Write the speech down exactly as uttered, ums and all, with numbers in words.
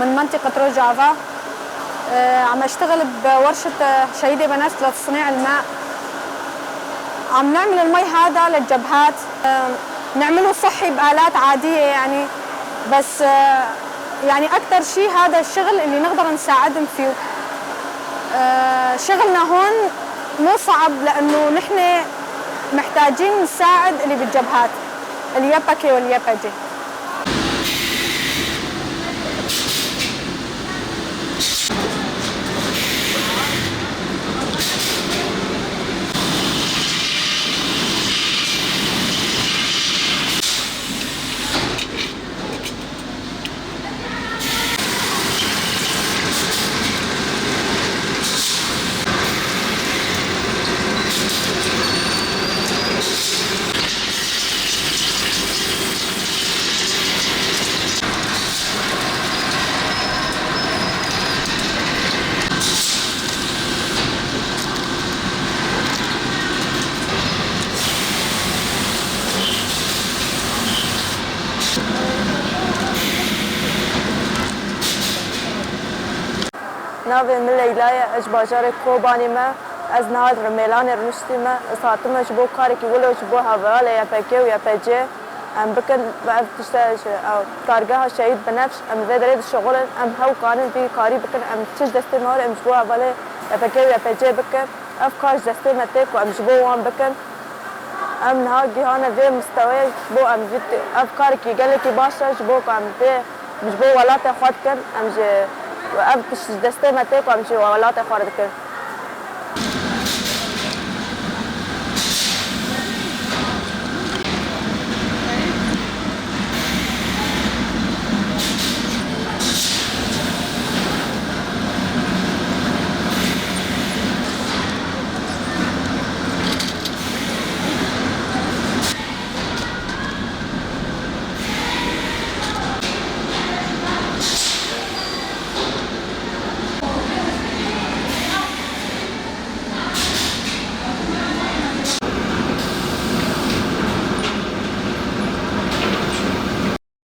من منطقة روجافا. آه، عم أشتغل بورشة، آه، شهيدة بنفس لتصنيع الماء. عم نعمل المي هذا للجبهات. آه، نعمله صحي بآلات عادية يعني، بس، آه، يعني أكتر شي هذا الشغل اللي نقدر نساعدهم فيه. آه، شغلنا هون مو صعب لأنه نحن محتاجين نساعد اللي بالجبهات، اليبكة واليبجة. Navê min Leyla ye, ez ji bajarê Kobanê me. Ez niha li Rûmêlanê rûniştî me. Ez hatime ji bo karekî wilo ji bo hevalê Y P G û Y P C em bikin. Ev tişte ji, ew, kargeha Şehîd Binefş, em vê derê dişixulin, em hew karin vî karî bikin, em çi ji destê me were, em ji bo hevalê Y P G û Y P C bikin. Ev kar ji destê me tê ku em ji bo wan bikin. Em niha gihane vê misteweyê ji bo em vî t-, ev karekî gelekî baş e ji bo ku em vê ji bo welatê xwe dikin. Em ji, ev tişt ji destê me tê ku em ji welatê xwe re dikin.